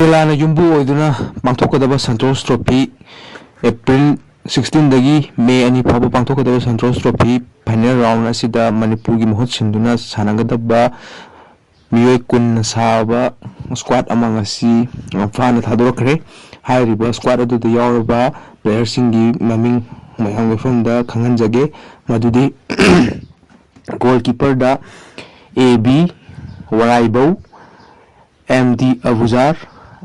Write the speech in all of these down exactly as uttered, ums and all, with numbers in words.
ꯀꯦꯔꯂꯥꯅ ꯌꯨꯝꯕꯨ ꯑꯣꯏꯗꯨꯅ ꯄꯥꯡꯊꯣꯛꯀꯗꯕ ꯁꯟꯇꯣꯁ ꯇ꯭ꯔꯣꯐꯤ, ꯑꯦꯄ꯭ꯔꯤꯜ ꯁꯤꯛꯁꯇꯤꯟꯗꯒꯤ ꯃꯦ ꯑꯅꯤ ꯐꯥꯎꯕ ꯄꯥꯡꯊꯣꯛꯀꯗꯕ ꯁꯟꯇꯣꯁ ꯇ꯭ꯔꯣꯐꯤ ꯐꯥꯏꯅꯦꯜ ꯔꯥꯎꯟ ꯑꯁꯤꯗ ꯃꯅꯤꯄꯨꯔꯒꯤ ꯃꯍꯨꯠ ꯁꯤꯟꯗꯨꯅ ꯁꯥꯟꯅꯒꯗꯕ ꯃꯤꯑꯣꯏ ꯀꯨꯟꯅ ꯁꯥꯕ ꯁ꯭ꯀ꯭ꯋꯥꯠ ꯑꯃ ꯉꯁꯤ ꯐꯥꯅ ꯊꯥꯗꯣꯔꯛꯈ꯭ꯔꯦ꯫ ꯍꯥꯏꯔꯤꯕ ꯁ꯭ꯀ꯭ꯋꯥꯠ ꯑꯗꯨꯗ ꯌꯥꯎꯔꯕ ꯄ꯭ꯂꯦꯌꯔꯁꯤꯡꯒꯤ ꯃꯃꯤꯡ ꯃꯌꯥꯝꯒꯤ ꯃꯐꯝꯗ ꯈꯪꯍꯟꯖꯒꯦ꯫ ꯃꯗꯨꯗꯤ ꯒꯣꯜ ꯀꯤꯄꯔꯗ A B Waraibou, M D Abuzar,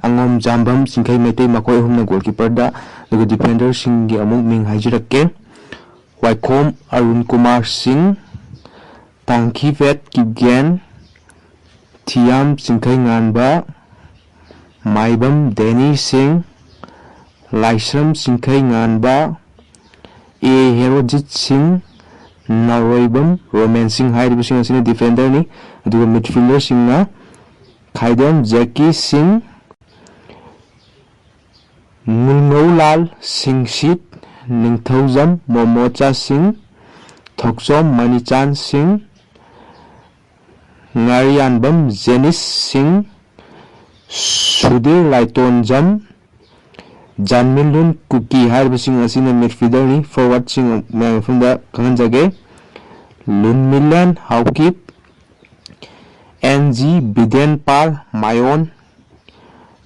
ꯑꯉꯣꯝ ꯖꯥꯝꯕꯝ, ꯆꯤꯡꯈꯩ ꯃꯩꯇꯩ, ꯃꯈꯣꯏ ꯑꯍꯨꯝꯅ ꯒꯣꯜ ꯀꯤꯄꯔꯗ꯫ ꯑꯗꯨꯒ ꯗꯤꯐꯦꯟꯗꯔꯁꯤꯡꯒꯤ ꯑꯃꯨꯛ ꯃꯤꯡ ꯍꯥꯏꯖꯔꯛꯀꯦ: ꯋꯥꯏꯈꯣꯝ ꯑꯔꯨꯟ ꯀꯨꯃꯥꯔ ꯁꯤꯡ, ꯇꯥꯡꯈꯤꯚꯦꯠ ꯀꯤꯞꯒꯦꯟ, ꯊꯤꯌꯥꯝ ꯆꯤꯡꯈꯩꯉꯥꯟꯕ, ꯃꯥꯏꯕꯝ ꯗꯦꯅꯤ ꯁꯤꯡ, ꯂꯥꯏꯁ꯭ꯔꯝ ꯆꯤꯡꯈꯩꯉꯥꯟꯕ, ꯑꯦ ꯍꯦꯔꯣꯖꯤꯠ ꯁꯤꯡ, ꯅꯥꯎꯔꯣꯏꯕꯝ ꯔꯣꯃꯦꯟ ꯁꯤꯡ ꯍꯥꯏꯔꯤꯕꯁꯤꯡ ꯑꯁꯤꯅ ꯗꯤꯐꯦꯟꯗꯔꯅꯤ꯫ ꯑꯗꯨꯒ ꯃꯤꯗꯐꯤꯜꯗꯔꯁꯤꯡꯅ ꯈꯥꯏꯗꯦꯝ ꯖꯦꯀꯤ ꯁꯤꯡ, ꯃꯨꯜꯉꯧꯂꯥꯜ ꯁꯤꯡꯁꯤꯠ, ꯅꯤꯡꯊꯧꯖꯝ ꯃꯣꯃꯣꯆꯥ ꯁꯤꯡ, ꯊꯣꯛꯆꯣꯝ ꯃꯅꯤꯆꯥꯟ ꯁꯤꯡ, ꯉꯥꯔꯤꯌꯥꯟꯕꯝ ꯖꯦꯅꯤꯁ ꯁꯤꯡ, ꯁꯨꯙꯤꯔ ꯂꯥꯏꯇꯣꯟꯖꯝ, ꯖꯥꯟꯃꯤꯟꯂꯨꯟ ꯀꯨꯀꯤ ꯍꯥꯏꯔꯤꯕꯁꯤꯡ ꯑꯁꯤꯅ ꯃꯤꯗꯐꯤꯜꯗꯔꯅꯤ꯫ ꯐꯣꯔꯋꯥꯔꯗꯁꯤꯡ ꯃꯌꯥꯝꯒꯤ ꯃꯐꯝꯗ ꯈꯪꯍꯟꯖꯒꯦ: ꯂꯨꯟꯃꯤꯂꯦꯟ ꯍꯥꯎꯀꯤꯞ, ꯑꯦꯟ ꯖꯤ ꯕꯤꯗꯦꯟ ꯄꯥꯜ ꯃꯥꯌꯣꯟ,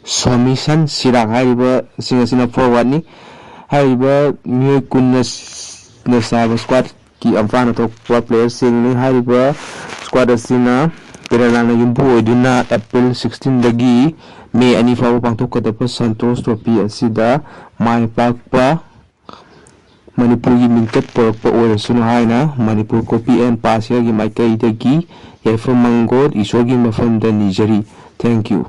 ꯁꯣꯃꯤꯁꯟ ꯁꯤꯔꯥꯛ ꯍꯥꯏꯔꯤꯕꯁꯤꯡ ꯑꯁꯤꯅ ꯐꯣꯔꯋꯥꯔꯗꯅꯤ꯫ ꯍꯥꯏꯔꯤꯕ ꯃꯤꯑꯣꯏ ꯀꯨꯟꯅ ꯁꯥꯕ ꯁ꯭ꯀ꯭ꯋꯥꯠꯀꯤ ꯑꯝꯐꯥꯅ ꯊꯣꯛꯄ ꯄ꯭ꯂꯦꯌꯔꯁꯤꯡꯅꯤ꯫ ꯍꯥꯏꯔꯤꯕ ꯁ꯭ꯀ꯭ꯋꯥꯠ ꯑꯁꯤꯅ ꯀꯦꯔꯂꯥꯅ ꯌꯨꯝꯕꯨ ꯑꯣꯏꯗꯨꯅ ꯑꯦꯄ꯭ꯔꯤꯜ ꯁꯤꯛꯁꯇꯤꯟꯗꯒꯤ ꯃꯦ ꯑꯅꯤ ꯐꯥꯎꯕ ꯄꯥꯡꯊꯣꯛꯀꯗꯕ ꯁꯟꯇꯣꯁ ꯇ꯭ꯔꯣꯐꯤ ꯑꯁꯤꯗ ꯃꯥꯏ ꯄꯥꯛꯄ ꯃꯅꯤꯄꯨꯔꯒꯤ ꯃꯤꯡꯆꯠ ꯄꯨꯔꯛꯄ ꯑꯣꯏꯔꯁꯅꯨ ꯍꯥꯏꯅ ꯃꯅꯤꯄꯨꯔ ꯀꯣꯄꯤ ꯑꯦꯟ ꯄꯥꯁꯤꯒꯤ ꯃꯥꯏꯀꯩꯗꯒꯤ ꯌꯥꯏꯐ ꯃꯪꯒꯣꯜ ꯏꯁꯣꯔꯒꯤ ꯃꯐꯝꯗ ꯅꯤꯖꯔꯤ꯫ Thank you꯫